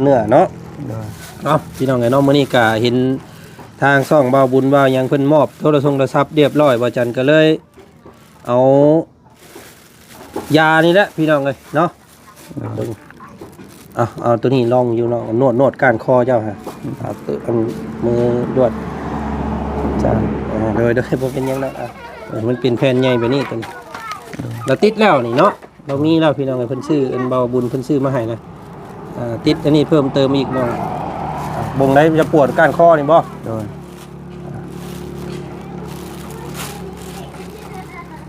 ເນື້ອເນາະ. ໂດຍ ເອົາ ພີ່ນ້ອງເອີຍເນາະ, ມື້ນີ້ກະເຫັນທາງຊ່ອງບ່າວບຸນບ່າວຫຍັງເພິ່ນມອບໂທລະຊົງໂທລະສັບຮຽບຮ້ອຍ, ບ່າວຈັນກະເລີຍເອົາຢານີ້ແຫຼະ ພີ່ນ້ອງເອີຍເນາະ. ໂດຍ ເບິ່ງ ເອົາ ເອົາໂຕນີ້ລອງຢູ່ເນາະ, ນວດ ນວດກ້ານຄໍເຈົ້າຫັ້ນ. ເອົາໂຕ ອັນ ມືນວດຈ້ານ. ເອີ ໂດຍ ໂດຍ ບໍ່ເປັນຫຍັງດອກ. ເອົາ ເອີ ມັນເປັນແຜ່ນໃຫຍ່ແບບນີ້ ໂຕນີ້ ລະຕິດແລ້ວນີ້ເນາະ. ລາວມີແລ້ວ ພີ່ນ້ອງເອີຍ, ເພິ່ນຊື້ ອັນ ບ່າວບຸນເພິ່ນຊື້ມາໃຫ້ນະ. ອ່າ ຕິດອັນນີ້ເພີ່ມເຕີມອີກໜ້ອຍ. ອ່າ ບ່ອງໃດຈະປວດ ກ້ານຄໍນີ້ບໍ່? ໂດຍ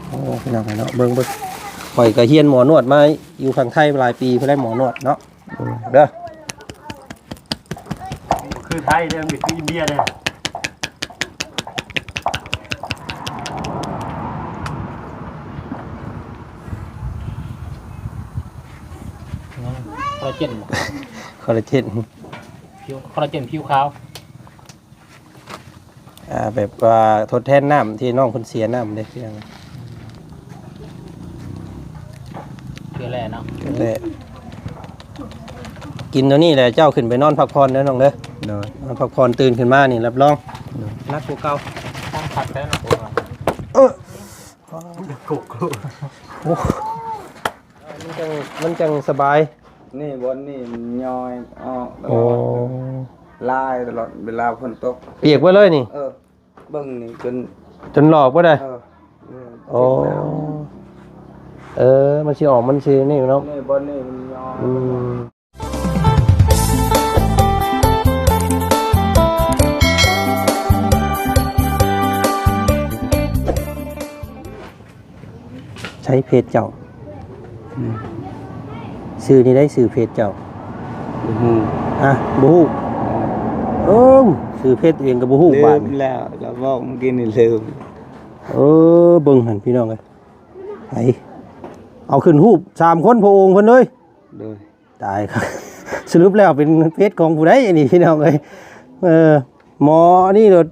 ໂອ້ ພີ່ນ້ອງເອີຍເນາະ, ເບິ່ງ ເບິ່ງ ຂ້ອຍກະຮຽນໝໍນວດມາຢູ່ຝັ່ງໄທຫຼາຍປີພຸ້ນແຫຼະ ໝໍນວດເນາະ. ໂດຍ ເດີ ຄືໄທເດີ ມັນຄືອິນເດຍເດີ. ຄອລລາເຈນ ຄອລລາເຈນ ຜິວ ຄອລລາເຈນຜິວຂາວ. ອ່າ ແບບວ່າທົດແທນນ້ຳທີ່ນ້ອງເພິ່ນເສຍນ້ຳເດ້ ຄືຫຍັງ ເກືອແຮ່ເນາະ ເກືອແຮ່. ກິນໂຕນີ້ແຫຼະ ເຈົ້າຂຶ້ນໄປນອນພັກຜ່ອນເດີນ້ອງເດີ. ໂດຍ ນອນພັກຜ່ອນ ຕື່ນຂຶ້ນມານີ້ ຮັບຮອງ ໂດຍ ໜັກກວ່າເກົ່າ. ຕັ້ງພັກໄດ້ເນາະ. ເອີ ໂອ້ ມັນຈັ່ງ ມັນຈັ່ງສະບາຍ. ນີ້ບ່ອນນີ້ມັນຍ້ອຍອອກຕະຫຼອດ. ໂອ້ ລາຍຕະຫຼອດເວລາຝົນຕົກ ປຽກເບິດເລີຍນີ້. ເອີ ເບິ່ງນີ້ຈົນ ຈົນຫຼອກບໍ່ໄດ້. ເອີ ໂອ້ ເອີ ມັນຊິອອກ ມັນຊິນີ້ເນາະ. ນີ້ບ່ອນນີ້ມັນຍ້ອຍ. ອືມ ໃຊ້ເຟສເຈົ້າ. ອືມ ຊື່ນີ້ໄດ້ ຊື່ເຟສເຈົ້າ. ບໍ່ຮູ້. ຮະ ບໍ່ຮູ້. ເອີ ຊື່ເຟສຕົວເອງກໍບໍ່ຮູ້. ລືມບາດນີ້ແລ້ວ ລາວບອກມື້ກີ້ນີ້ລືມ. ເອີ ເບິ່ງຫັ້ນພີ່ນ້ອງເອີຍ, ໄປເອົາຂຶ້ນຮູບສາມຄົນພະອົງເພິ່ນເລີຍ. ໂດຍ ຕາຍ ສະຫຼຸບແລ້ວເປັນເຟສຂອງຜູ້ໃດອັນນີ້ພີ່ນ້ອງເອີຍ. ເອີ ໝໍອັນນີ້ໂລດ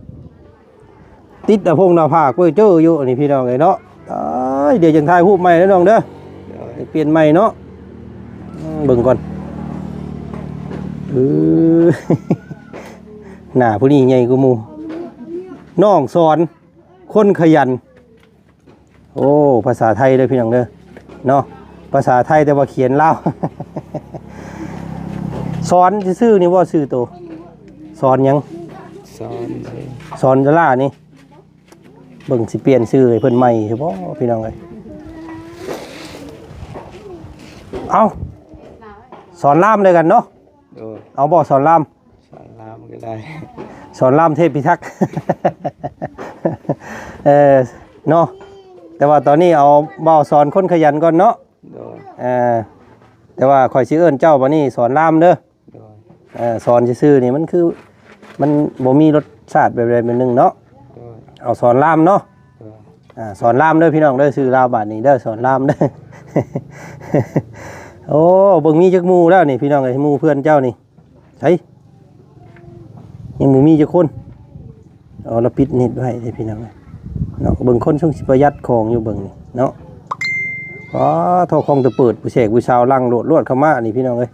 ຕິດໜ້າຜົງໜ້າຜາກເວີເຈີຢູ່ອັນນີ້ພີ່ນ້ອງເອີຍເນາະ. ຕາຍ ດຽວຈັ່ງຖ່າຍຮູບໃໝ່ເດີນ້ອງເດີ. ໂດຍ ປ່ຽນໃໝ່ເນາະ. ເບິ່ງກ່ອນ. ເອີ ໜ້າຜູ້ນີ້ໃຫຍ່ກວ່າໝູ່. ນ້ອງສອນ ຄົນຂະຫຍັນ. ໂອ້ ພາສາໄທເດີພີ່ນ້ອງເດີເນາະ, ພາສາໄທແຕ່ວ່າຂຽນລາວ. ສອນຊື່ໆນີ້ບໍ່ ຊື່ໂຕ ສອນຫຍັງ? ສອນ ສອນດາລານີ້. ເບິ່ງຊິປ່ຽນຊື່ໃຫ້ເພິ່ນໃໝ່ຊິບໍ່ພີ່ນ້ອງເອີຍ. ເອົ້າ ສອນລາມແລ້ວກັນເນາະ. ໂດຍ ເອົາບໍ່ ສອນລາມ? ສອນລາມກໍໄດ້ ສອນລາມເທບພິທັກ. ເອີ ເນາະ, ແຕ່ວ່າຕອນນີ້ເອົາບ່າວສອນຄົນຂະຫຍັນກ່ອນເນາະ. ໂດຍ ເອີ ແຕ່ວ່າຂ້ອຍຊິເອີ້ນເຈົ້າບັດນີ້ສອນລາມເດີ. ໂດຍ ເອີ ສອນຊື່ໆນີ້ມັນຄື ມັນບໍ່ມີລົດຊາດແບບໃດແບບໜຶ່ງເນາະ. ໂດຍ ເອົາສອນລາມເນາະ. ໂດຍ ອ່າ ສອນລາມເດີພີ່ນ້ອງເດີ, ຊື່ລາວບາດນີ້ເດີ ສອນລາມເດີ. ໂອ້ ເບິ່ງມີຈັກໝູ່ແລ້ວນີ້ພີ່ນ້ອງເອີຍ, ໝູ່ເພື່ອນເຈົ້ານີ້. ໃສ ຍັງບໍ່ມີຈັກຄົນ. ເອົາລະປິດເນັດໄວ້ເດ້ພີ່ນ້ອງເນາະ. ເບິ່ງຄົນຊົງຊິປະຢັດຂອງຢູ່ເບິ່ງນີ້ເນາະ. ອໍ ໂທ້ ຂອງແຕ່ເປີດ ຜູ້ແຊກຜູ້ສາວຫຼັ່ງໂລດໆເຂົ້າມານີ້ພີ່ນ້ອງເອີຍ.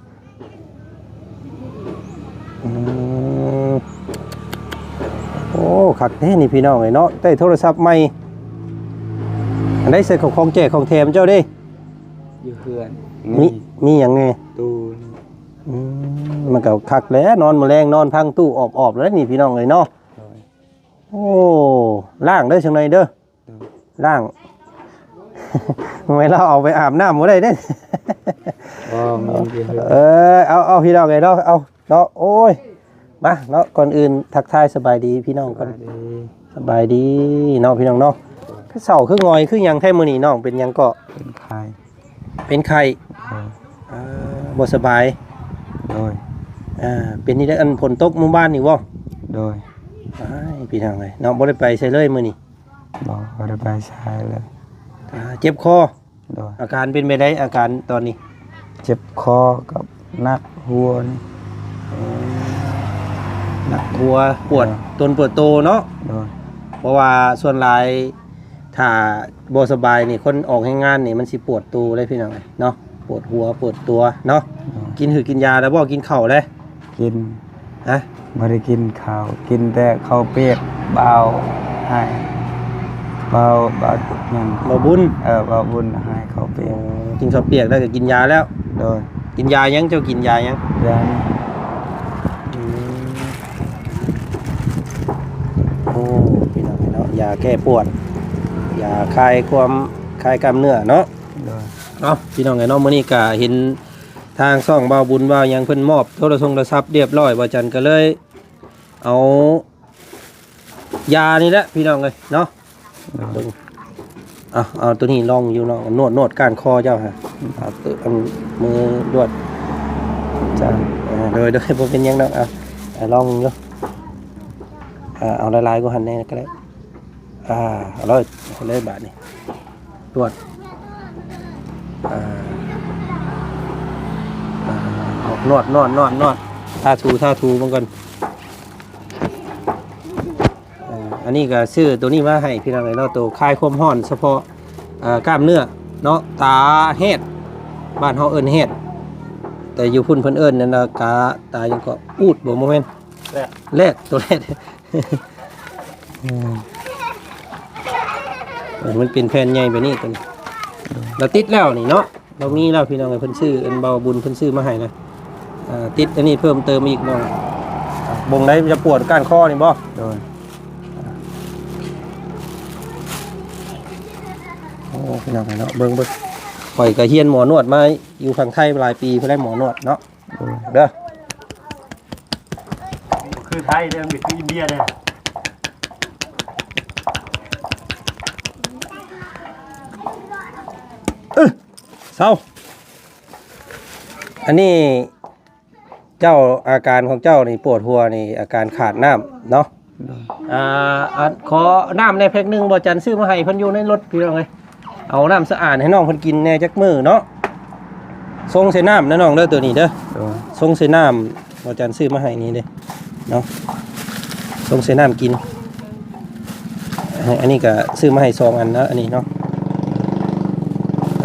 ອືມ ໂອ້ ຄັກແທ້ນີ້ພີ່ນ້ອງເອີຍເນາະ, ໄດ້ໂທລະສັບໃໝ່. ອັນໃດໃສ່ຂອງແຈກຂອງແຖມເຈົ້າເດ້? ຢູ່ເຮືອນ ມີ ມີຫຍັງແດ່? ຕູ້. ອືມ ມັນກໍຄັກແຫຼະ ນອນມື້ແລງນອນພັງຕູ້ອອບໆແລ້ວນີ້ພີ່ນ້ອງເອີຍເນາະ. ໂດຍ ໂອ້ ລ້າງເດີ ຈັ່ງໃດເດີ. ໂດຍ ລ້າງ ແມ່ນລາວເອົາໄປອາບນ້ຳບໍ່ໄດ້ເດ້. ບໍ່ ມີຢູ່ເຮືອນ. ເອີ ເອົາ ເອົາ ພີ່ນ້ອງເອີຍເນາະ ເອົາເນາະ. ໂອ້ຍ ມາເນາະ ກ່ອນອື່ນທັກທາຍສະບາຍດີພີ່ນ້ອງກ່ອນ. ສະບາຍດີ ສະບາຍດີເນາະ ພີ່ນ້ອງເນາະ. ຄືເສົ້າຄືຫງອຍຄືຫຍັງແທ້ມື້ນີ້ນ້ອງ ເປັນຫຍັງເກາະ? ເປັນໄຂ້ ເປັນໄຂ້. ໂດຍ ເອີ ບໍ່ສະບາຍ. ໂດຍ ເອີ ເປັນນີ້ໄດ້ ອັນຝົນຕົກມື້ວານນີ້ບໍ່? ໂດຍ ອ້າຍ ພີ່ນ້ອງເອີຍເນາະ ບໍ່ໄດ້ໄປໃສເລີຍມື້ນີ້. ບໍ່ ບໍ່ໄດ້ໄປໃສເລີຍ. ອ່າ ເຈັບຄໍ. ໂດຍ ອາການເປັນແບບໃດ ອາການຕອນນີ້? ເຈັບຄໍກັບໜັກຫົວນີ້. ອືມ ໜັກຫົວ ປວດ ໂດຍ ຕົນປວດໂຕເນາະ. ໂດຍ ເພາະວ່າສ່ວນຫຼາຍ ຖ້າບໍ່ສະບາຍນີ້ ຄົນອອກແຮງງານນີ້ ມັນຊິປວດໂຕເລີຍ ພີ່ນ້ອງເອີຍເນາະ. ປວດຫົວປວດຕົວເນາະ. ໂດຍ ກິນຫືດກິນຢາແລ້ວບໍ່? ກິນເຂົ້າແລ້ວ? ກິນ. ຮະ? ບໍ່ໄດ້ກິນເຂົ້າ ກິນແຕ່ເຂົ້າປຽກ. ບ່າວໃຫ້ ບ່າວ ບ່າວຫຍັງ? ບ່າວບຸນ. ເອີ ບ່າວບຸນໃຫ້ເຂົ້າປຽກ. ໂອ້ ກິນເຂົ້າປຽກແລ້ວກໍກິນຢາແລ້ວ? ໂດຍ. ກິນຢາຫຍັງ? ເຈົ້າກິນຢາຫຍັງ? ຢາ. ອືມ ໂອ້ ພີ່ນ້ອງເນາະ ຢາແກ້ປວດ ຢາຄາຍຄວາມ ຄາຍກ້າມເນື້ອເນາະ. ໂດຍ. ເອົາ ພີ່ນ້ອງເອີຍເນາະ ມື້ນີ້ກະເຫັນທາງຊ່ອງບ່າວບຸນບ່າວຫຍັງເພິ່ນມອບໂທລະຊົງໂທລະສັບຮຽບຮ້ອຍ ບ່າວຈັນກໍເລີຍເອົາຢານີ້ແຫຼະ ພີ່ນ້ອງເອີຍເນາະ. ໂດຍ. ເອົາ ເອົາໂຕນີ້ລອງຢູ່ເນາະ ນວດ ນວດກ້ານຄໍເຈົ້າຫັ້ນ. ເອົາໂຕ ອັນ ມືນວດ. ຈ້າ. ເອີ ໂດຍ ໂດຍ ບໍ່ເປັນຫຍັງດອກ. ເອົາ ເອົາລອງຢູ່. ເອົາ ເອົາຫຼາຍໆກວ່າຫັ້ນແດ່ກໍໄດ້. ອ່າ ເອົາເລີຍ ເອົາເລີຍບາດນີ້ ນວດ. ອ່າ ອ່າ ນວດ ນວດ ນວດ ນວດ ທາຖູ ທາຖູເບິ່ງກ່ອນ. ເອີ ອັນນີ້ກໍຊື້ໂຕນີ້ມາໃຫ້ພີ່ນ້ອງເອີຍເນາະ ໂຕຄາຍຄວາມຮ້ອນສະເພາະ ເອີ ກ້າມເນື້ອເນາະ ຕາແຮດ ບ້ານເຮົາເອີ້ນແຮດ ແຕ່ຢູ່ພຸ້ນເພິ່ນເອີ້ນນັ້ນນະ ກາ ຕາຫຍັງເກາະ ອູດບໍ່? ບໍ່ແມ່ນ ແລດ ແລດ ໂຕແລດ. ເອີ ເອີ ມັນເປັນແຜ່ນໃຫຍ່ແບບນີ້ຕົວນີ້ ລາວຕິດແລ້ວນີ້ເນາະ ລາວມີແລ້ວພີ່ນ້ອງເອີຍ ເພິ່ນຊື້ ອັນບ່າວບຸນເພິ່ນຊື້ມາໃຫ້ນະ. ເອີ ຕິດອັນນີ້ເພີ່ມເຕີມອີກເນາະ ອ່າ ບ່ອນໃດຈະປວດກ້ານຄໍນີ້ບໍ່? ໂດຍ. ໂອ້ ພີ່ນ້ອງເນາະ ເບິ່ງ ເບິ່ງ ຂ້ອຍກໍຮຽນໝໍນວດມາຢູ່ຝັ່ງໄທຫຼາຍປີພຸ້ນແຫຼະ ໝໍນວດເນາະ. ເອີ ເດີ ຄືໄທເດີ ມັນຄືອິນເດຍເດີ. ເອີ ເຊົາ ອັນນີ້ເຈົ້າ ອາການຂອງເຈົ້ານີ້ປວດຫົວນີ້ ອາການຂາດນ້ຳເນາະ. ໂດຍ. ອ່າ ອັນ ຂໍນ້ຳແດ່ແພັກໜຶ່ງ ບ່າວຈັນຊື້ມາໃຫ້ເພິ່ນຢູ່ໃນລົດ ພີ່ນ້ອງເອີຍ. ເອົານ້ຳສະອາດໃຫ້ນ້ອງເພິ່ນກິນແດ່ຈັກມື້ເນາະ. ຊົງໃສ່ນ້ຳນະນ້ອງເດີ ໂຕນີ້ເດີ. ໂດຍ. ຊົງໃສ່ນ້ຳ ບ່າວຈັນຊື້ມາໃຫ້ນີ້ເດ້ເນາະ ຊົງໃສ່ນ້ຳກິນ. ອັນນີ້ກໍຊື້ມາໃຫ້ສອງອັນເນາະ ອັນນີ້ເນາະ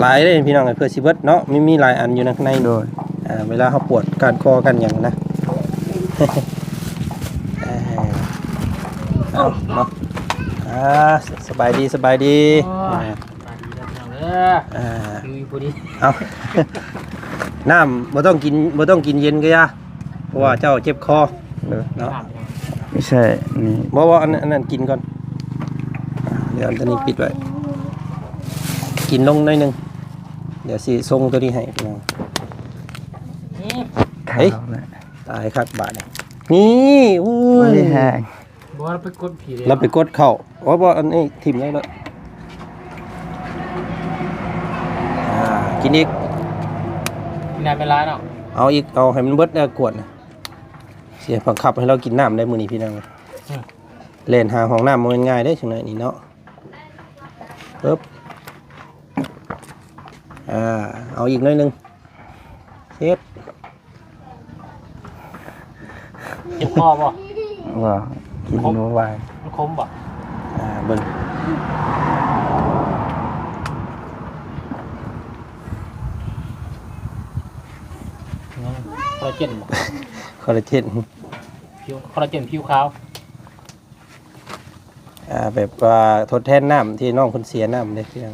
ຫຼາຍເດ້ພີ່ນ້ອງເອີຍ ເພື່ອຊິເບິດເນາະ ມີ ມີຫຼາຍອັນຢູ່ໃນ ໃນ. ໂດຍ. ອ່າ ເວລາເຮົາປວດກ້ານຄໍກ້ານຫຍັງນະ. ເອີ ເອົາເນາະ ອ່າ ສະບາຍດີ ສະບາຍດີ. ໂອ້ຍ ອ່າ ສະບາຍດີເດີພີ່ນ້ອງເດີ. ອ່າ ຢູ່ພໍດີ ເອົາ ນ້ຳບໍ່ຕ້ອງກິນ ບໍ່ຕ້ອງກິນເຢັນກໍຢ່າ ເພາະວ່າເຈົ້າເຈັບຄໍ. ໂດຍ. ເນາະ ບໍ່ໃຊ່ນີ້ ບໍ່ ບໍ່ ອັນ ອັນນັ້ນກິນກ່ອນ ດຽວເອົາຕົວນີ້ປິດໄວ້ ກິນລົງໜ້ອຍໜຶ່ງ ດຽວຊິສົ່ງຕົວນີ້ໃຫ້ພີ່ນ້ອງ. ເຮີ້ຍ ຕາຍຄັກບາດນີ້ ນີ້ ໂອ້ຍ ບໍ່ໄດ້ແຮງ. ບໍ່ ລາວໄປກົດຜີເດ້ ລາວໄປກົດເຂົ້າ. ໂອ້ຍ ບໍ່ ອັນນີ້ຖິ້ມໄດ້ເລີຍ. ອ່າ ກິນອີກ ກິນໄດ້ໄປຫຼາຍເນາະ. ເອົາອີກ ເອົາໃຫ້ມັນເບິດແລ້ວກວດນະ ຊິບັງຄັບໃຫ້ລາວກິນນ້ຳໄດ້ມື້ນີ້ພີ່ນ້ອງ. ອືມ ແລ່ນຫາຫ້ອງນ້ຳບໍ່ແມ່ນງ່າຍເດ້ ຈັ່ງໃດນີ້ເນາະ. ປຶບ ອ່າ ເອົາອີກໜ້ອຍໜຶ່ງ ເຊັດ. ເຈັບຄໍບໍ່? ບໍ່ ກິນບໍ່ໄຫວ. ມັນຂົມບໍ່? ອ່າ ເບິ່ງ ຄອລລາເຈນບໍ່? ຄອລລາເຈນ ຜິວ ຄອລລາເຈນຜິວຂາວ. ອ່າ ແບບວ່າທົດແທນນ້ຳທີ່ນ້ອງເພິ່ນເສຍນ້ຳເດ້ ເກືອ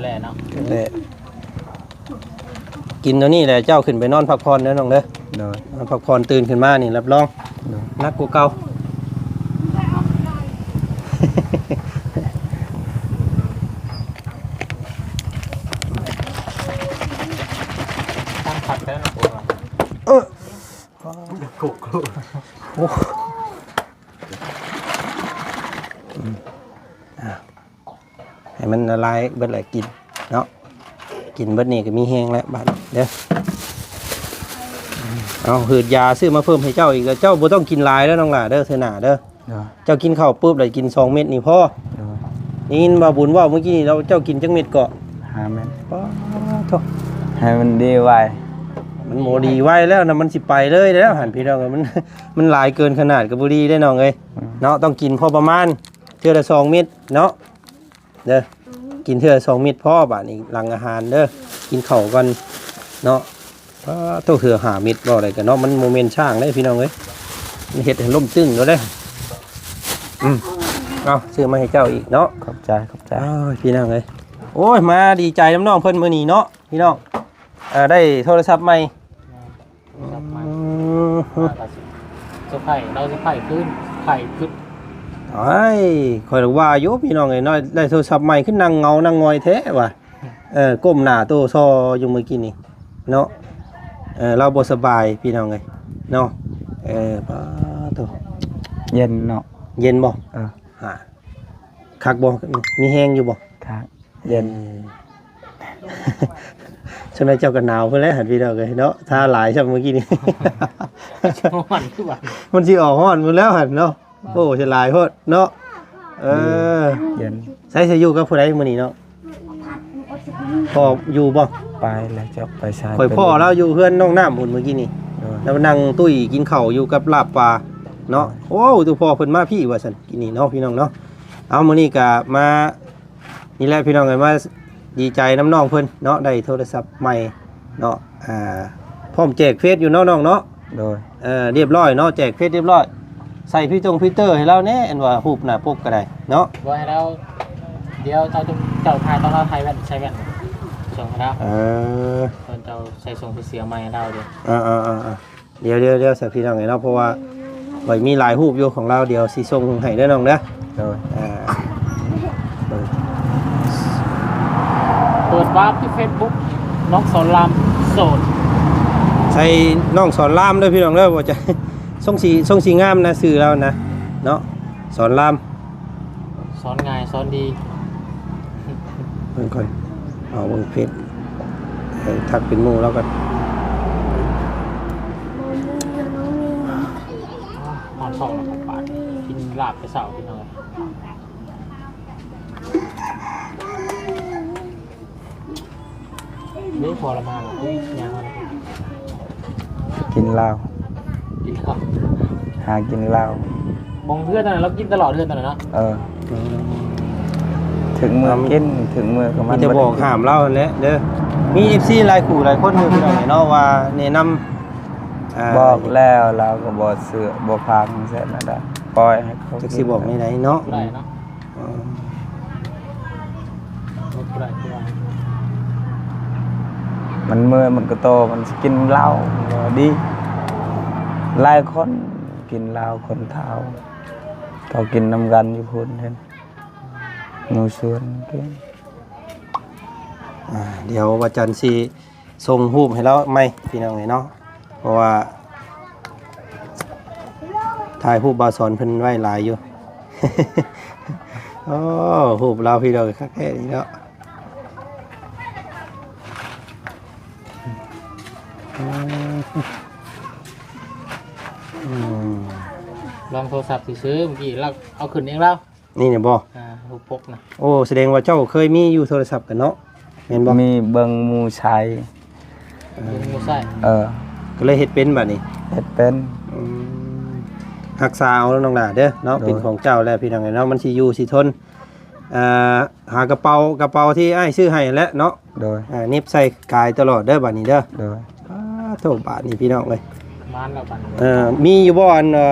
ແຮ່ເນາະ ເກືອແຮ່. ກິນຕົວນີ້ແຫຼະ ເຈົ້າຂຶ້ນໄປນອນພັກຜ່ອນເດີນ້ອງເດີ. ໂດຍ. ນອນພັກຜ່ອນ ຕື່ນຂຶ້ນມານີ້ ຮັບຮອງ ໂດຍ ໜັກກວ່າເກົ່າ. ຕັ້ງພັກແລ້ວເນາະ. ເອີ ໂອ້ ອືມ ອ່າ ໃຫ້ມັນລະລາຍເບິດແຫຼະ ກິນເນາະ ກິນເບິດນີ້ກໍມີແຮງແລ້ວບາດນີ້ເດີ. ເອົາ ຫືດຢາຊື້ມາເພີ່ມໃຫ້ເຈົ້າອີກ ເຈົ້າບໍ່ຕ້ອງກິນຫຼາຍເດີນ້ອງຫຼ້າເດີ ເທື່ອໜ້າເດີ. ໂດຍ. ເຈົ້າກິນເຂົ້າປຶບແລ້ວກິນສອງເມັດນີ້ພໍ. ໂດຍ. ໄດ້ຍິນບ່າວບຸນເວົ້າມື້ກີ້ນີ້ ເຈົ້າກິນຈັກເມັດເກາະ? ຫ້າເມັດ. ປາດໂທ້ ໃຫ້ມັນດີໄວ. ມັນບໍ່ດີໄວແລ້ວນະ ມັນຊິໄປເລີຍແລ້ວຫັ້ນ ພີ່ນ້ອງເອີຍ ມັນ ມັນຫຼາຍເກີນຂະໜາດກໍບໍ່ດີເດ້ນ້ອງເອີຍ. ອືມ ເນາະ ຕ້ອງກິນພໍປະມານ ເທື່ອລະສອງເມັດເນາະ ເດີ. ກິນເທື່ອສອງເມັດພໍ ບາດນີ້ຫຼັງອາຫານເດີ ກິນເຂົ້າກ່ອນເນາະ. ປາໂທ້ ເທື່ອຫ້າເມັດ ເວົ້າໄດ້ກໍເນາະ ມັນບໍ່ແມ່ນຊ້າງເດ້ພີ່ນ້ອງເອີຍ ມັນເຮັດໃຫ້ລົ້ມຕຶງໂລດເດ້. ອືມ ເອົາ ຊື້ມາໃຫ້ເຈົ້າອີກເນາະ. ຂອບໃຈ ຂອບໃຈ. ໂອ້ຍ ພີ່ນ້ອງເອີຍ ໂອ້ຍ ມາດີໃຈນຳນ້ອງເພິ່ນມື້ນີ້ເນາະ ພີ່ນ້ອງ ເອີ ໄດ້ໂທລະສັບໃໝ່ ແມ່ນ ໂທລະສັບໃໝ່ ອືມ ວ່າກໍຊິເຊີໄພ ລາວເຊີໄພຄືນ ໄພຄືນ. ໂອ້ຍ ຂ້ອຍວ່າຢູ່ ພີ່ນ້ອງເອີຍເນາະ ໄດ້ໂທລະສັບໃໝ່ ຄືນັ່ງເຫງົານັ່ງຫງອຍແທ້ວ່າ. ເອີ ກົ້ມໜ້າໂຕຊໍຢູ່ມື້ກີ້ນີ້ເນາະ. ເອີ ລາວບໍ່ສະບາຍ ພີ່ນ້ອງເອີຍເນາະ. ເອີ ປາໂທ້ ເຢັນເນາະ ເຢັນບໍ່? ເອີ ຫາ ຄັກບໍ່? ມີແຮງຢູ່ບໍ່? ຄັກ ເຢັນ. ເອີ ສ່ວນໃດເຈົ້າກໍໜາວພຸ້ນແຫຼະ ຫັ້ນ ພີ່ນ້ອງເອີຍເນາະ ຖ້າຫຼາຍຊ່ຳມື້ກີ້ນີ້ ມັນຊິຮ້ອນຄືຫວາ ມັນຊິອອກຮ້ອນພຸ້ນແລ້ວຫັ້ນເນາະ. ໂອ້ ສະຫຼາຍໂພດເນາະ. ເອີ ເຢັນ. ໃສ ຊິຢູ່ກັບຜູ້ໃດມື້ນີ້ເນາະ? ພໍ່ຢູ່ບໍ່? ໄປແລ້ວ ຈັກໄປໃສ. ຂ້ອຍພໍ້ລາວຢູ່ເຮືອນນ້ອງນ້ຳພຸ້ນມື້ກີ້ນີ້ ໂດຍ ລາວນັ່ງຕຸ້ຍກິນເຂົ້າຢູ່ກັບລາບປາເນາະ. ໂອ້ ໂອ້ ຕູ້ພໍ່ເພິ່ນມາພີ້ວ່າຊັ້ນ ກີ້ນີ້ເນາະ ພີ່ນ້ອງເນາະ. ເອົາ ມື້ນີ້ກະມາ ນີ້ແຫຼະພີ່ນ້ອງເອີຍ ມາດີໃຈນຳນ້ອງເພິ່ນເນາະ ໄດ້ໂທລະສັບໃໝ່ເນາະ. ອ່າ ພ້ອມແຈກເຟສຢູ່ເນາະນ້ອງເນາະ. ໂດຍ ເອີ ຮຽບຮ້ອຍເນາະ ແຈກເຟສຮຽບຮ້ອຍ. ໃສ່ຟີຕົງຟີເຕີໃຫ້ລາວແດ່ ອັນວ່າຮູບໜ້າປົກກໍໄດ້ເນາະ. ບໍ່ໃຫ້ລາວ ດຽວເຈົ້າ ເຈົ້າຖ່າຍຕອນລາວໃສ່ແວ່ນ ໃສ່ແວ່ນ ສົ່ງໃຫ້ລາວ. ເອີ ຕອນເຈົ້າໃສ່ສົ່ງເສື້ອໃໝ່ໃຫ້ລາວເດ້. ເອີໆໆໆ ດຽວໆໆ ຊະ ພີ່ນ້ອງເອີຍເນາະ ເພາະວ່າຂ້ອຍມີຫຼາຍຮູບຢູ່ຂອງລາວ ດຽວຊິສົ່ງໃຫ້ເດີນ້ອງເດີ. ໂດຍ ອ່າ ເປີດວາບທີ່ເຟສບຸກ ນ້ອງສອນລາມໂສດ. ໃສ່ນ້ອງສອນລາມເດີພີ່ນ້ອງເດີ ບໍ່ຈະ ຊົງສີ ຊົງສີງາມນະ ຊື່ລາວນະເນາະ ສອນລາມ. ສອນງ່າຍສອນດີ. ເບິ່ງກ່ອນ ເອົາເບິ່ງເຟສ ໃຫ້ທັກເປັນໝູ່ລາວກ່ອນ. ຮອດຊ່ອງແລ້ວກໍປາດ ກິນລາບແຕ່ເຊົ້າພີ່ນ້ອງ. ນີ້ພໍລະມາແລ້ວ ເອີຍ ຍ່າງມາແລ້ວ ກິນລາວ ກິນລາວ ຫາກິນລາວ. ໝ່ອງເຮືອນນັ້ນລາວກິນຕະຫຼອດ ເຮືອນນັ້ນນະ. ເອີ ອືມ ເຖິງມື້ ເອົາ ກິນ ເຖິງມື້ກໍມັນ ມີແຕ່ບອກຫ້າມລາວຫັ້ນແຫຼະເດີ. ມີເອັຟຊີຫຼາຍຄູ່ຫຼາຍຄົນຢູ່ພີ່ນ້ອງເນາະ ວ່າແນະນຳ ອ່າ ບອກແລ້ວລາວກໍບໍ່ເຊື່ອ ບໍ່ຟັງ ຊັ້ນນະ ປ່ອຍໃຫ້ເຂົາ ຈັກຊິບອກແນວໃດເນາະ. ບໍ່ໄດ້ເນາະ. ອືມ ບໍ່ໄດ້ຄືວ່າ ມັນເມື່ອຍ ມັນກໍໂຕ ມັນຊິກິນເຫຼົ້າ ມັນກໍດີ. ຫຼາຍຄົນກິນເຫຼົ້າ ຄົນເຖົ້າ ເຂົາກິນນຳກັນຢູ່ພຸ້ນເຫັນ ໝູ່ຊວນກິນ. ອ່າ ດຽວວັນຈັນຊິ ສົ່ງຮູບໃຫ້ລາວໃໝ່ພີ່ນ້ອງເອີຍເນາະ ເພາະວ່າຖ່າຍຮູບບ່າວສອນເພິ່ນໄວ້ຫຼາຍຢູ່. ໂອ້ ຮູບລາວພີ່ນ້ອງ ຄັກແທ້ນີ້ເນາະ. ອືມ ລອງໂທລະສັບຊື່ໆ ເມື່ອກີ້ລາວເອົາຂຶ້ນເອງລາວ. ນີ້ນະບໍ່? ອ່າ ຮູບປົກນະ. ໂອ້ ສະແດງວ່າເຈົ້າເຄີຍມີຢູ່ໂທລະສັບກັນເນາະ ແມ່ນບໍ່? ມີເບິ່ງໝູ່ໃຊ້ ເອີ ເບິ່ງໝູ່ໃຊ້ ເອີ ກໍເລີຍເຮັດເປັນບາດນີ້ ເຮັດເປັນ. ອືມ ຮັກສາເອົານ້ອງຫຼ້າເດີເນາະ. ໂດຍ ເປັນຂອງເຈົ້າແລ້ວພີ່ນ້ອງເອີຍເນາະ ມັນຊິຢູ່ຊິທົນ. ອ່າ ຫາກະເປົາ ກະເປົາທີ່ອ້າຍຊື້ໃຫ້ຫັ້ນແຫຼະເນາະ. ໂດຍ ອ່າ ເໜັບໃສ່ກາຍຕະຫຼອດເດີບາດນີ້ເດີ. ໂດຍ ອ້າ ໂທ້ ບາດນີ້ພີ່ນ້ອງເອີຍ ມານແລ້ວບາດນີ້. ເອີ ມີຢູ່ບໍ່ ອັນ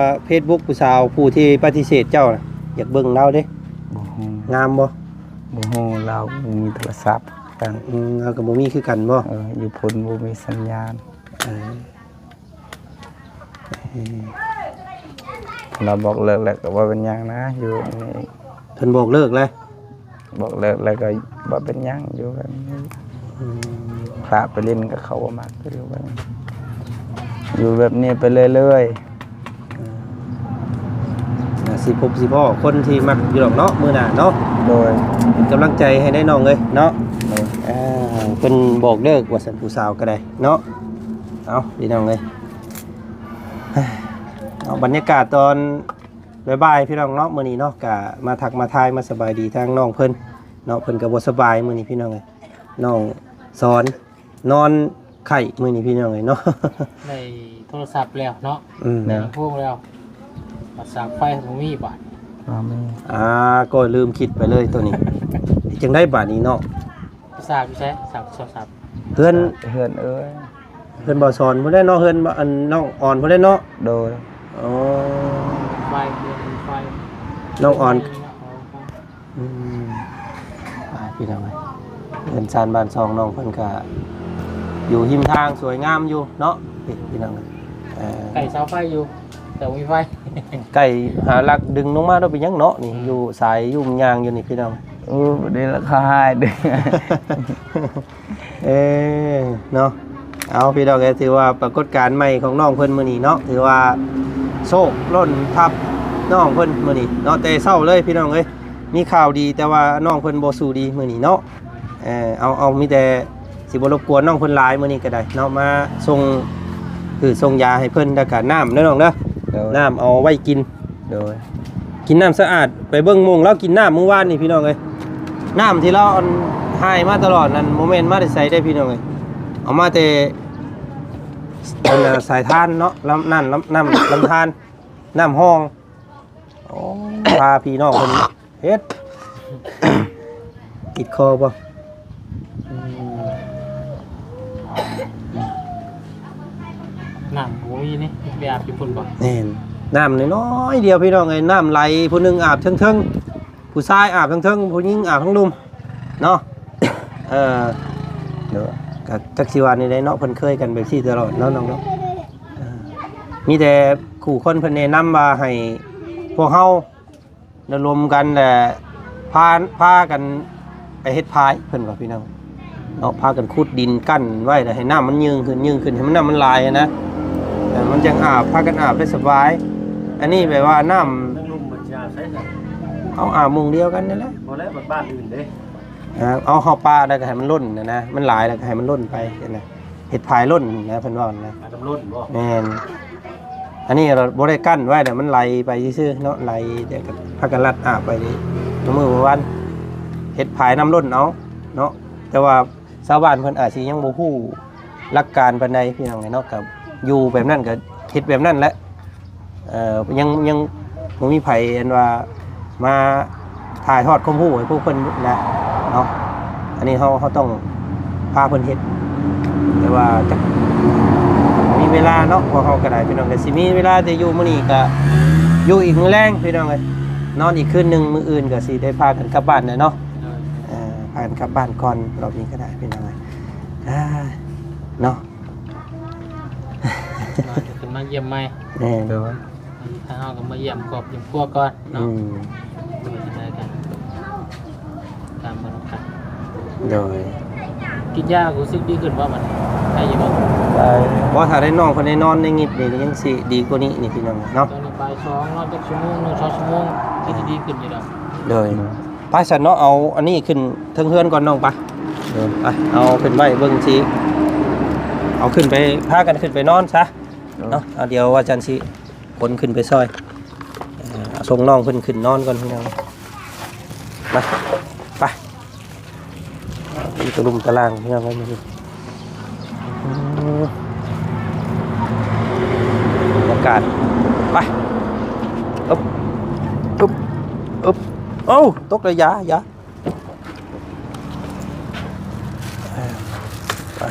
ເຟສບຸກຜູ້ສາວຜູ້ທີ່ປະຕິເສດເຈົ້ານະ? ຢາກເບິ່ງລາວເດ້. ບໍ່ຮູ້ ງາມບໍ່? ບໍ່ຮູ້ ລາວບໍ່ມີໂທລະສັບກັນ. ອືມ ລາວກໍບໍ່ມີຄືກັນບໍ່? ເອີ ຢູ່ພຸ້ນບໍ່ມີສັນຍານ. ເອີ ເອີ ລາວບອກເລີກແລ້ວກໍບໍ່ເປັນຫຍັງນະ ຢູ່ນີ້. ເພິ່ນບອກເລີກແລ້ວ? ບອກເລີກແລ້ວກໍບໍ່ເປັນຫຍັງ ຢູ່ແບບນີ້. ອືມ ພະໄປຫຼິ້ນກໍເຂົາບໍ່ມັກ ຢູ່ແບບນີ້ ຢູ່ແບບນີ້ໄປເລື້ອຍໆ. ເອີ ໜ້າຊິພົບຊິພໍ້ຄົນທີ່ມັກຢູ່ດອກເນາະ ມື້ໜ້າເນາະ. ໂດຍ ເປັນກຳລັງໃຈໃຫ້ໄດ້ນ້ອງເອີຍເນາະ. ໂດຍ ເອີ ເພິ່ນບອກເລີກວ່າຊັ້ນ ຜູ້ສາວກໍໄດ້ເນາະ. ເອົາ ພີ່ນ້ອງເອີຍ ເອົາ ບັນຍາກາດຕອນບ່າຍໆ ພີ່ນ້ອງເນາະ ມື້ນີ້ເນາະ ກະມາທັກມາທາຍ ມາສະບາຍດີທາງນ້ອງເພິ່ນເນາະ. ເພິ່ນກໍບໍ່ສະບາຍມື້ນີ້ ພີ່ນ້ອງເອີຍ ນ້ອງສອນ ນອນໄຂ້ມື້ນີ້ ພີ່ນ້ອງເອີຍເນາະ. ໄດ້ໂທລະສັບແລ້ວເນາະ. ອືມ ໄດ້ລຳໂພງແລ້ວ ບັດສາກໄຟບໍ່ມີບາດ. ບໍ່ມີ. ອ່າ ກໍລືມຄິດໄປເລີຍໂຕນີ້. ໄດ້ ຈັ່ງໃດບາດນີ້ເນາະ? ສາກຢູ່ໃສ? ສາກໂທລະສັບ ເຮືອນ ເຮືອນເອີຍ ເຮືອນບໍ່ສອນພຸ້ນແຫຼະເນາະ ເຮືອນອັນນ້ອງອອນພຸ້ນແຫຼະເນາະ. ໂດຍ ໂອ້ ໄຟ ເຮືອນໄຟ ນ້ອງອອນ ອືມ ອ່າ ພີ່ນ້ອງເອີຍ ເຮືອນຊານບ້ານຊ່ອງນ້ອງເພິ່ນກະຢູ່ຮິມທາງສວຍງາມຢູ່ເນາະ ພີ່ນ້ອງເອີຍ ເອີ ໃກ້ເສົາໄຟຢູ່ ແຕ່ບໍ່ມີໄຟ ໃກ້ຫາຫຼັກດຶງລົງມາໂດດ ເປັນຫຍັງເນາະນີ້ ອືມ ຢູ່ສາຍຢູ່ຍ່າງຢູ່ນີ້ ພີ່ນ້ອງ ເອີ ນີ້ລະເຂົາຫາຍເດ້. ເອີ ເນາະ ເອົາ ພີ່ນ້ອງເອີຍ ຖືວ່າປາກົດການໃໝ່ຂອງນ້ອງເພິ່ນມື້ນີ້ເນາະ ຖືວ່າໂຊກລົ້ນທັບນ້ອງເພິ່ນມື້ນີ້ເນາະ ແຕ່ເຊົ້າເລີຍ ພີ່ນ້ອງເອີຍ ມີຂ່າວດີ ແຕ່ວ່ານ້ອງເພິ່ນບໍ່ສູ້ດີມື້ນີ້ເນາະ. ເອີ ເອົາ ເອົາ ມີແຕ່ຊິບໍ່ລົບກວນນ້ອງເພິ່ນຫຼາຍ ມື້ນີ້ກໍໄດ້ເນາະ ມາສົ່ງ ຄືສົ່ງຢາໃຫ້ເພິ່ນ ແລ້ວກໍນ້ຳເດີນ້ອງເດີ ໂດຍ ນ້ຳເອົາໄວ້ກິນ ໂດຍ ກິນນ້ຳສະອາດ ໄປເບິ່ງໝູ່ລາວກິນນ້ຳມື້ວານນີ້ ພີ່ນ້ອງເອີຍ ນ້ຳທີ່ລາວອັນຫາຍມາຕະຫຼອດນັ້ນ ບໍ່ແມ່ນມາແຕ່ໃສເດ້ ພີ່ນ້ອງເອີຍ ເອົາມາແຕ່ອັນນ່າ ສາຍທານເນາະ ລຳ ນັ້ນ ລຳ ນ້ຳລຳທານ ນ້ຳຮ່ອງ. ໂອ້ ພາພີ່ນ້ອງເພິ່ນເຮັດ ຕິດຄໍບໍ່? ອືມ ນ້ຳບໍ່ມີນີ້ ໄປອາບຢູ່ພຸ້ນບໍ່? ແມ່ນ ນ້ຳນ້ອຍໆດຽວ ພີ່ນ້ອງເອີຍ ນ້ຳໄຫຼ ຜູ້ໜຶ່ງອາບເທິງໆ ຜູ້ຊາຍອາບເທິງໆ ຜູ້ຍິງອາບທາງລຸ່ມເນາະ. ເອີ ກໍຈັກຊິວ່າແນວໃດເນາະ ເພິ່ນເຄີຍກັນແບບຊີ້ຕະຫຼອດເນາະ ນ້ອງເນາະ. ເອີ ມີແຕ່ຄູ່ຄົນເພິ່ນແນະນຳວ່າໃຫ້ພວກເຮົາລະດົມກັນ ແລະ ພາ ພາກັນໄປເຮັດຝາຍ ເພິ່ນວ່າ ພີ່ນ້ອງເນາະ ພາກັນຂຸດດິນກັ້ນໄວ້ ແລ້ວໃຫ້ນ້ຳມັນຍື່ງຂຶ້ນ ຍື່ງຂຶ້ນ ໃຫ້ມັນ ນ້ຳມັນຫຼາຍນະ ເອີ ມັນຈັ່ງອາບ ພາກັນອາບໄດ້ສະບາຍ. ອັນນີ້ແບບວ່ານ້ຳ ເທິງລຸ່ມມັນຊິອາບໃສ? ເຮົາອາບໝ່ອງດຽວກັນນີ້ແຫຼະ ບໍ່ແລ້ວ ບ້ານອື່ນເດ້. ເອົາ ເຮົາປະແລ້ວກໍໃຫ້ມັນລົ້ນນະ ມັນຫຼາຍແລ້ວກໍໃຫ້ມັນລົ້ນໄປນະ ເຮັດຝາຍລົ້ນນະ ເພິ່ນເວົ້ານະ ຝາຍນ້ຳລົ້ນບໍ່? ແມ່ນ ອັນນີ້ລະບໍ່ໄດ້ກັ້ນໄວ້ນະ ມັນໄຫຼໄປຊື່ໆເນາະ ໄຫຼ ແລ້ວກໍພາກັນລັດອາບໄປນີ້ ມື້ວານເຮັດຝາຍນ້ຳລົ້ນເອົາເນາະ. ແຕ່ວ່າຊາວບ້ານເພິ່ນອາດຊິຍັງບໍ່ຮູ້ຫຼັກການປານໃດ ພີ່ນ້ອງເນາະ ກໍຢູ່ແບບນັ້ນກໍເຮັດແບບນັ້ນແຫຼະ. ເອີ ຍັງ ຍັງບໍ່ມີໃຜອັນວ່າມາຖ່າຍທອດຄວາມຮູ້ໃຫ້ພວກເພິ່ນນະເນາະ ອັນນີ້ເຮົາ ເຮົາຕ້ອງພາເພິ່ນເຮັດ ແຕ່ວ່າຈັກມີເວລາເນາະ ພວກເຮົາກໍໄດ້ ພີ່ນ້ອງກໍຊິມີເວລາແຕ່ຢູ່ມື້ນີ້ກໍຢູ່ອີກມື້ແລງ ພີ່ນ້ອງເອີຍ ນອນອີກຄືນໜຶ່ງ ມື້ອື່ນກໍຊິໄດ້ພາກັນກັບບ້ານແຫຼະເນາະ. ໂດຍ ເອີ ພາກັນກັບບ້ານກ່ອນ ລອບນີ້ກໍໄດ້ ພີ່ນ້ອງເອີຍ ອ່າ ເນາະ. ມາ ຂຶ້ນມາຢ້ຽມໃໝ່ ແມ່ນ ໂດຍ ທາງເຮົາກໍມາຢ້ຽມຄອບຢ້ຽມຄົວກ່ອນເນາະ ອືມ ເປັນຈັ່ງໃດກັນ ຕາມມານຳກັນ ໂດຍ ກິນຢາຮູ້ສຶກດີຂຶ້ນບໍ່ບັດນີ້ ໄດ້ຢູ່ບໍ່? ໄດ້ ບໍ່ ຖ້າໄດ້ນ້ອງເພິ່ນໄດ້ນອນໄດ້ຫຍິບນີ້ ກໍຍັງຊິດີກວ່ານີ້ນີ້ ພີ່ນ້ອງເນາະ ຕອນນີ້ບ່າຍສອງເນາະ ຈັກຊົ່ວໂມງໜຶ່ງ ສອງຊົ່ວໂມງ ກໍຊິດີຂຶ້ນຢູ່ດອກ ໂດຍ. ໄປຊັ້ນເນາະ ເອົາອັນນີ້ຂຶ້ນເທິງເຮືອນກ່ອນນ້ອງ ໄປ ເອີ ໄປ ເອົາຂຶ້ນໄວ້ເບິ່ງຊິ ເອົາຂຶ້ນໄປ ພາກັນຂຶ້ນໄປນອນຊະ ເອີ ເນາະ ເອົາ ດຽວວ່າຈັນຊິຂົນຂຶ້ນໄປຊ່ອຍ ເອີ ເອົາສົ່ງນ້ອງເພິ່ນຂຶ້ນນອນກ່ອນ ພີ່ນ້ອງ ມາ ໄປ ມີຕະລຸມຕະລ່າງ ພີ່ນ້ອງເອີຍ ອືມ ບັນຍາກາດ ໄປ ອຶບ ອຶບ ອຶບ ເອົ້າ ຕົກແລ້ວ ຢ່າ ຢ່າ ເອີ ໄປ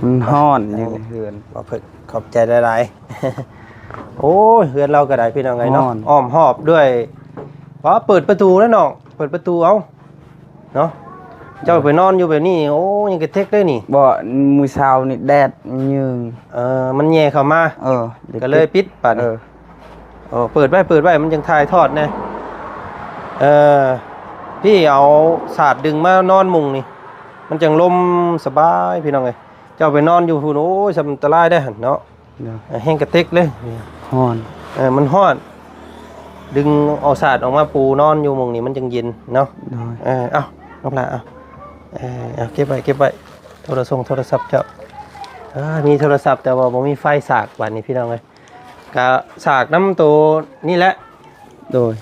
ມັນຮ້ອນຢູ່ໃນເຮືອນ ບໍ່ເພິ່ນ ຂອບໃຈຫຼາຍໆ ໂອ້ຍ ເຮືອນລາວກໍໄດ້ ພີ່ນ້ອງເອີຍເນາະ ຮ້ອນ ອ້ອມຮອບດ້ວຍ ວ່າເປີດປະຕູແລ້ວນ້ອງ ເປີດປະຕູເອົາ ເນາະ ເຈົ້າໄປນອນຢູ່ແບບນີ້ ໂອ້ ຍັງກະເຕັກເດ້ນີ້ ບໍ່ ມື້ເຊົ້ານີ້ແດດຍືງ ເອີ ມັນແຍ່ເຂົ້າມາ ເອີ ກໍເລີຍປິດບາດນີ້ ເອີ ເອີ ເປີດໄວ້ ເປີດໄວ້ ມັນຈັ່ງຖ່າຍທອດແດ່ ເອີ ພີ່ເອົາສາດດຶງມານອນມຸງນີ້ ມັນຈັ່ງລົມສະບາຍ ພີ່ນ້ອງເອີຍ ເຈົ້າໄປນອນຢູ່ພຸ້ນ ໂອ້ຍ ອັນຕະລາຍເດ້ຫັ້ນເນາະ ໂດຍ ເອີ ແຮງກະເຕັກເລີຍ ຮ້ອນ ເອີ ມັນຮ້ອນ ດຶງເອົາສາດອອກມາປູນອນຢູ່ໝ່ອງນີ້ ມັນຈັ່ງເຢັນເນາະ ໂດຍ ເອີ ເອົາ ນ້ອງຫຼ້າ ເອົາ ເອີ ເອົາ ເກັບໄວ້ ເກັບໄວ້ ໂທລະຊົງໂທລະສັບເຈົ້າ ເອີ ມີໂທລະສັບ ແຕ່ວ່າບໍ່ມີໄຟສາກ ບາດນີ້ ພີ່ນ້ອງເອີຍ ກະສາກນຳໂຕນີ້ແຫຼະ ໂດຍ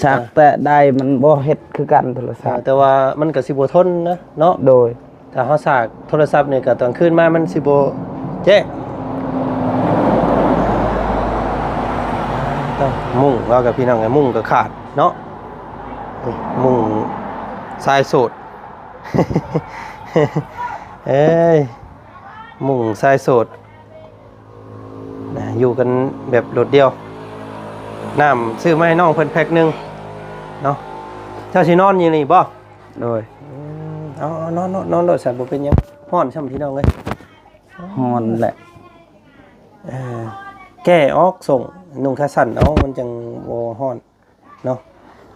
ສາກ ເອີ ແຕ່ໄດ້ມັນບໍ່ເຮັດຄືກັນໂທລະສັບ ເອີ ແຕ່ວ່າມັນກະຊິບໍ່ທົນນະເນາະ ໂດຍ ຖ້າເຮົາສາກໂທລະສັບນີ້ກະຕອນຄືນມາມັນຊິບໍ່ແຈ້ງ ມຸ້ງລາວກະ ພີ່ນ້ອງເອີຍ ມຸ້ງກະຂາດເນາະ ມຸ້ງສາຍໂສດ ເອີຍ ໝຸ່ງຊາຍໂສດນະ ຢູ່ກັນແບບໂດດດ່ຽວ. ນ້ຳຊື້ມາໃຫ້ນ້ອງເພິ່ນແພັກໜຶ່ງເນາະ. ເຈົ້າຊິນອນຢູ່ນີ້ບໍ່? ໂດຍ. ອືມ ເອົາໆ ນອນໂລດ ນອນໂລດຊະ ບໍ່ເປັນຫຍັງ. ຮ້ອນຊ້ຳພີ່ນ້ອງເອີຍ. ຮ້ອນແຫຼະ. ເອີ ແກ້ອອກ ສົ່ງນຸ່ງຂາສັ້ນເອົາ ມັນຈັ່ງບໍ່ຮ້ອນເນາະ.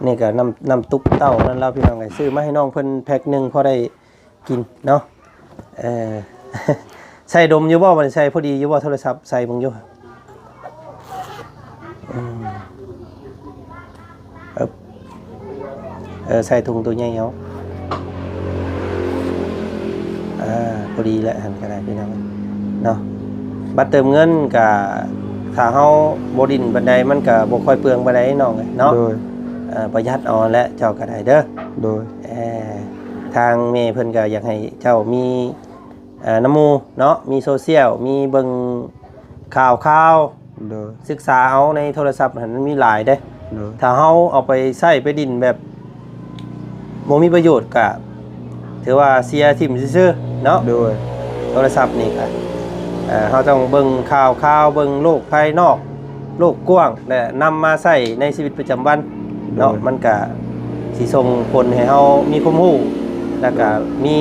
ນີ້ກໍນ້ຳ ນ້ຳຕຸບເຕົ້ານັ້ນລະພີ່ນ້ອງເອີຍ ຊື້ມາໃຫ້ນ້ອງເພິ່ນແພັກໜຶ່ງ ພໍໄດ້ກິນເນາະ. ເອີ ໃສ່ດົມຢູ່ບໍ່? ບັດນີ້ໃສ່ພໍດີຢູ່ບໍ່? ໂທລະສັບໃສ່ເບິ່ງຢູ່. ອືມ ເອີ ເອີ ໃສ່ຖົງໂຕໃຫຍ່ເອົາ. ເອີ ພໍດີແຫຼະ ຫັ້ນກໍໄດ້ພີ່ນ້ອງເນາະ. ບັດເຕີມເງິນກະ ຖ້າເຮົາບໍ່ດິ້ນປານໃດ ມັນກະບໍ່ຄ່ອຍເປືອງປານໃດນ້ອງເອີຍເນາະ. ໂດຍ. ເອີ ປະຢັດເອົາແຫຼະ ເຈົ້າກໍໄດ້ເດີ. ໂດຍ. ເອີ ທາງແມ່ເພິ່ນກໍຢາກໃຫ້ເຈົ້າມີ ເອີ ນຳໝູ່ເນາະ ມີໂຊຊຽວ ມີເບິ່ງຂ່າວຄາວ. ໂດຍ. ສຶກສາເອົາໃນໂທລະສັບຫັ້ນ ມັນມີຫຼາຍເດ້. ໂດຍ. ຖ້າເຮົາເອົາໄປໃຊ້ໄປດິ້ນແບບບໍ່ມີປະໂຫຍດ ກະຖືວ່າເສຍຖິ້ມຊື່ໆເນາະ. ໂດຍ. ໂທລະສັບນີ້ກະ ເອີ ເຮົາຕ້ອງເບິ່ງຂ່າວຄາວ ເບິ່ງໂລກພາຍນອກ ໂລກກວ້າງ ແລະ ນຳມາໃຊ້ໃນຊີວິດປະຈຳວັນເນາະ. ໂດຍ. ມັນກະຊິສົ່ງຜົນໃຫ້ເຮົາມີຄວາມຮູ້ ແລ້ວກະ ໂດຍ ມີ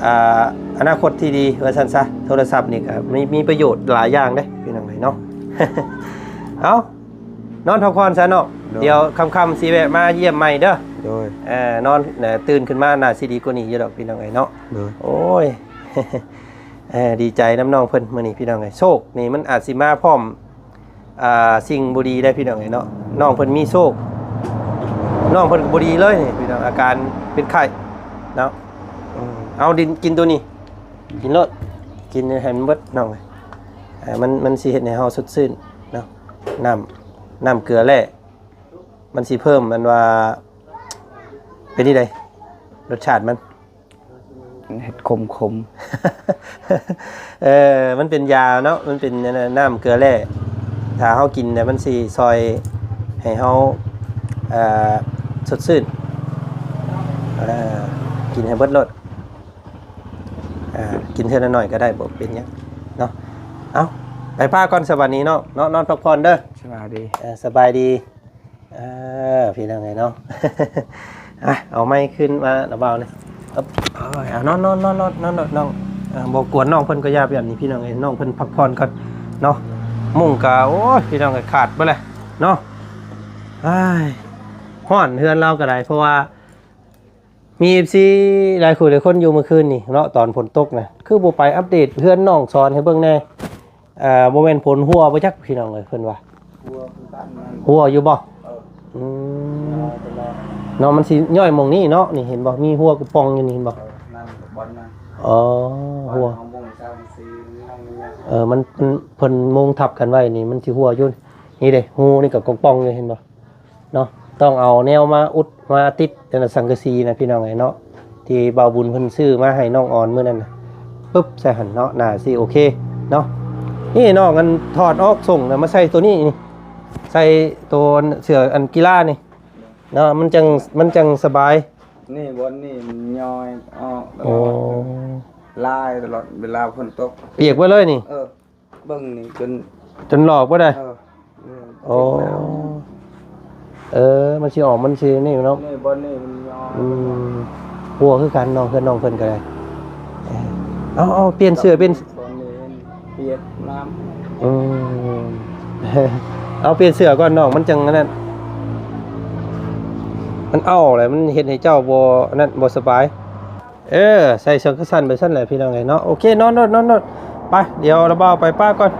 ອ່າ ອະນາຄົດທີ່ດີວ່າຊັ້ນຊະ. ໂທລະສັບນີ້ກໍມີ ມີປະໂຫຍດຫຼາຍຢ່າງເດ້ພີ່ນ້ອງເອີຍເນາະ. ເອົາ ນອນພັກຜ່ອນຊະເນາະ. ໂດຍ. ດຽວຄ່ຳໆຊິແວະມາຢ້ຽມໃໝ່ເດີ. ໂດຍ. ເອີ ນອນ ເອີ ຕື່ນຂຶ້ນມາໜ້າຊິດີກວ່ານີ້ຢູ່ດອກພີ່ນ້ອງເອີຍເນາະ. ໂດຍ. ໂອ້ຍ ເອີ ດີໃຈນຳນ້ອງເພິ່ນມື້ນີ້ພີ່ນ້ອງເອີຍ. ໂຊກນີ້ມັນອາດຊິມາພ້ອມ ອ່າ ສິ່ງບໍ່ດີໄດ໋ພີ່ນ້ອງເອີຍເນາະ. ນ້ອງເພິ່ນມີໂຊກ ນ້ອງເພິ່ນກໍບໍ່ດີເລີຍນີ້ພີ່ນ້ອງ ອາການເປັນໄຂ້ເນາະ. ອືມ ເອົາ ດິນ ກິນໂຕນີ້ ກິນໂລດ ກິນໃຫ້ມັນເບິດນ້ອງເອີຍ. ເອີ ມັນ ມັນຊິເຮັດໃຫ້ເຮົາສົດຊື່ນເນາະ. ນ້ຳ ນ້ຳເກືອແຮ່ ມັນຊິເພີ່ມ ອັນວ່າ ເປັນຈັ່ງໃດ ລົດຊາດມັນ ເຮັດຂົມໆ. ເອີ ມັນເປັນຢາເນາະ ມັນເປັນອັນນັ້ນ ນ້ຳເກືອແຮ່ ຖ້າເຮົາກິນແລ້ວມັນຊິຊ່ອຍໃຫ້ເຮົາ ເອີ ສົດຊື່ນ. ເອີ ກິນໃຫ້ເບິດໂລດ ເອີ ກິນເທື່ອລະໜ້ອຍກໍໄດ້ ບໍ່ເປັນຫຍັງເນາະ. ເອົາ ໄປປະກ່ອນສະບັດນີ້ເນາະ ເນາະ ນອນພັກຜ່ອນເດີ. ສະບາຍດີ. ເອີ ສະບາຍດີ. ເອີ ພີ່ນ້ອງເອີຍເນາະ ອ່ະ ເອົາໄມ້ຂຶ້ນມາລະບ່າວນີ້. ເອີ ເອົາ ນອນ ນອນ ນອນ ນອນ ນອນ ນ້ອງ. ເອີ ບໍ່ກວນນ້ອງເພິ່ນກໍຢ່າແບບນີ້ພີ່ນ້ອງເອີຍ ນ້ອງເພິ່ນພັກຜ່ອນກ່ອນເນາະ. ມຸ້ງກໍ ໂອ້ຍ ພີ່ນ້ອງເອີຍ ຂາດເບິດແລ້ວເນາະ. ອ້າຍ ຮ້ອນເຮືອນລາວກໍໄດ້ ເພາະວ່າ ມີເອັຟຊີຫຼາຍຜູ້ຫຼາຍຄົນຢູ່ມື້ຄືນນີ້ເນາະ ຕອນຝົນຕົກນະ ຄືບໍ່ໄປອັບເດດເຮືອນນ້ອງສອນໃຫ້ເບິ່ງແດ່. ເອີ ບໍ່ແມ່ນຝົນຮົ່ວບໍ່ຈັກພີ່ນ້ອງເອີຍ ເພິ່ນວ່າ. ຮົ່ວຄືກັນນັ້ນ. ຮົ່ວຢູ່ບໍ່? ເອີ ອືມ ເອີ ເນາະ ມັນຊິຍ້ອຍໝ່ອງນີ້ເນາະ ນີ້ເຫັນບໍ່ ມີຮົ່ວກະປ່ອງຢູ່ນີ້ເຫັນບໍ່? ເອີ ນັ້ນບ່ອນນັ້ນ. ອໍ ຮົ່ວ ເຮົາບົ່ງຊາວຊີນັ້ນນີ້. ເອີ ມັນ ມັນ ເພິ່ນມຸງທັບກັນໄວ້ນີ້ ມັນຊິຮົ່ວຢູ່. ນີ້ເດ້ ຮູນີ້ກໍກະປ່ອງຢູ່ເຫັນບໍ່? ເນາະ ຕ້ອງເອົາແນວມາອຸດມາຕິດອັນນັ້ນ ສັງກະສີນະ ພີ່ນ້ອງເອີຍເນາະ ທີ່ບ່າວບຸນເພິ່ນຊື້ມາໃຫ້ນ້ອງອອນມື້ນັ້ນນະ ປຶບໃສ່ຫັ້ນເນາະ ໜ້າຊິໂອເຄເນາະ. ນີ້ນ້ອງ ອັນຖອດອອກ ສົ່ງນະ ມາໃສ່ໂຕນີ້ນີ້ ໃສ່ໂຕເສື້ອອັນກິລານີ້ເນາະ ມັນຈັ່ງ ມັນຈັ່ງສະບາຍ. ນີ້ບ່ອນນີ້ມັນຍ້ອຍອອກຕະຫຼອດ. ໂອ້ ລາຍຕະຫຼອດເວລາຝົນຕົກ ປຽກເບິດເລີຍນີ້. ເອີ ເບິ່ງນີ້ຈົນ ຈົນຫຼອກບໍ່ໄດ້. ເອີ ໂອ້ ເອີ ມັນຊິອອກ ມັນຊິນີ້ເນາະ. ນີ້ບ່ອນນີ້ມັນຍ້ອຍ. ອືມ ຮົ່ວຄືກັນນ້ອງ ເຮືອນນ້ອງເພິ່ນກໍໄດ້. ເອີ ເອົາ ເອົາ ປ່ຽນເສື້ອ ປ່ຽນ ບ່ອນນີ້ປຽກນ້ຳ. ອືມ ເອົາ ປ່ຽນເສື້ອກ່ອນນ້ອງ ມັນຈັ່ງອັນນັ້ນ ມັນເອົາແຫຼະ ມັນເຮັດໃຫ້ເຈົ້າບໍ່ອັນນັ້ນ ບໍ່ສະບາຍ. ເອີ ໃສ່ເສື້ອຂາສັ້ນໄປຊັ້ນແຫຼະພີ່ນ້ອງເອີຍເນາະ. ໂອເຄ ນອນໂລດ ນອນໂລດ. ໄປ ດຽວລະບ່າວໄປປະກ່ອນ.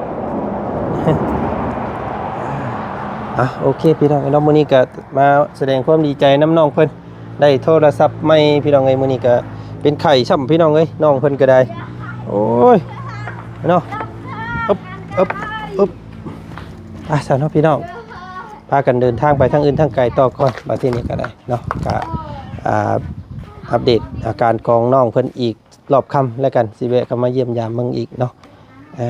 ອ່ະ ໂອເຄພີ່ນ້ອງເນາະ ມື້ນີ້ກະມາສະແດງຄວາມດີໃຈນຳນ້ອງເພິ່ນ ໄດ້ໂທລະສັບໃໝ່ພີ່ນ້ອງເອີຍ. ມື້ນີ້ກະເປັນໄຂ້ຊ້ຳພີ່ນ້ອງເອີຍ ນ້ອງເພິ່ນກະໄດ້. ໂອ້ຍ ເນາະ ອຶບ ອຶບ ອຶບ. ອ່ະ ຊັ້ນເນາະພີ່ນ້ອງ ພາກັນເດີນທາງໄປທາງອື່ນທາງໄກຕໍ່ກ່ອນ. ບາດທີນີ້ກໍໄດ້ເນາະ ກໍ ອ່າ ອັບເດດອາການຂອງນ້ອງເພິ່ນອີກລອບຄ່ຳແລ້ວກັນ ຊິແວະເຂົ້າມາຢ້ຽມຢາມເບິ່ງອີກເນາະ. ເອີ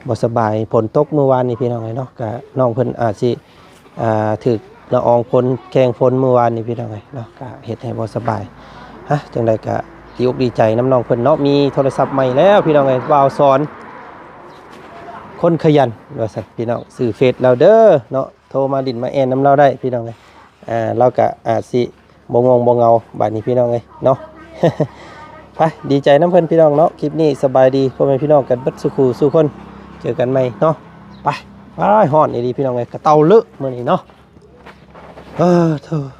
ບໍ່ສະບາຍ ຝົນຕົກມື້ວານນີ້ພີ່ນ້ອງເອີຍເນາະ ກໍນ້ອງເພິ່ນອາດຊິ ອ່າ ຖືກລະອອງຝົນ ແຂ່ງຝົນມື້ວານນີ້ພີ່ນ້ອງເອີຍເນາະ ກໍເຮັດໃຫ້ບໍ່ສະບາຍ. ອ່ະ ຈັ່ງໃດກະດີອົກດີໃຈນຳນ້ອງເພິ່ນເນາະ ມີໂທລະສັບໃໝ່ແລ້ວພີ່ນ້ອງເອີຍ ບ່າວສອນ ຄົນຂະຫຍັນວ່າຊັ້ນພີ່ນ້ອງ ຊື່ເຟສລາວເດີເນາະ ໂທມາຫຼິ້ນມາແອ່ນນຳລາວໄດ້ພີ່ນ້ອງເອີຍ ອ່າ ລາວກະອາດຊິບໍ່ງ່ວງບໍ່ເຫງົາບາດນີ້ພີ່ນ້ອງເອີຍເນາະ ໄປ ດີໃຈນຳເພິ່ນພີ່ນ້ອງເນາະ ຄລິບນີ້ສະບາຍດີພໍ່ແມ່ພີ່ນ້ອງກັນເບິດສູ່ຄູ່ສູ່ຄົນ ເຈີກັນໃໝ່ເນາະ ໄປ ອ້າຍ ຮ້ອນອີ່ຫຼີພີ່ນ້ອງເອີຍ ກະເຕົາເລີະມື້ນີ້ເນາະ ເອີ ໂທ້